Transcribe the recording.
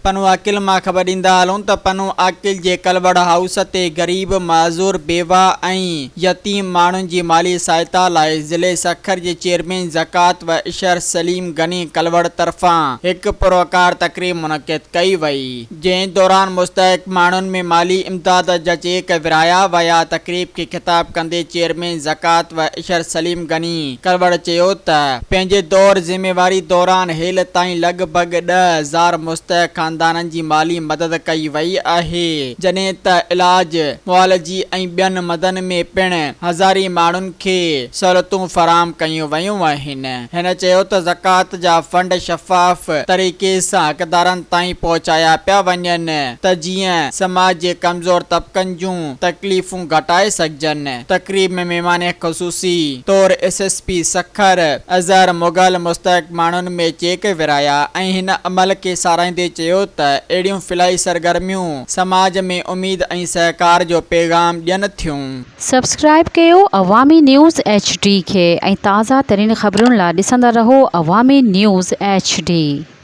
پنوعاقل مان خبر ڏيندا هلون ته پنوعاقل جي ڪلوڙ هائوس تي غريب، معذور، بيواهه ۽ يتيم ماڻهن جي مالي سهائتا لاء ضلعي سکر جي چيئرمين زڪوات و عشر سليم غني ڪلوڙ طرفان هڪ پروقار تقريب منعقد ڪئي وئي. جنهن دوران مستحق ماڻهن ۾ مالي امداد جا چيڪ ورهايا ويا. تقريب کي خطاب ڪندي چيئرمين زڪوات و عشر سليم غني ڪلوڙ چيو ته پنهنجي دور ذميواري دوران هيل تائين لڳ ڀڳ 10,000 مستحق خاندانن جي مالي مدد ڪئي وئي آهي جڏهن ته علاج معالجي ۽ ٻين مدن ۾ پڻ هزارين ماڻهن کي سهولتون فراهم ڪيون ويون آهن. هن چيو ته زڪوات جا فنڊ شفاف طريقي سان حقدارن تائين پهچايا پيا وڃن ته جيئن سماج جي ڪمزور طبقن جون تڪليفون گهٽائي سگهجن. تقريب ۾ مهمان خصوصي طور S S P Sukkur Azhar Mughal مستحق ماڻهن ۾ چيڪ ورهايا ۽ هن عمل کي ساراهيندي چيو ته اهڙيون فلاحي سرگرميون سماج ۾ اميد ۽ سهڪار جو پيغام ڏين ٿيون. سبسڪرائيب ڪيو عوامي نيوز ايڇ ڊي کي ۽ تازه ترين خبرن لا ڏسندا رهو عوامي نيوز ايڇ ڊي.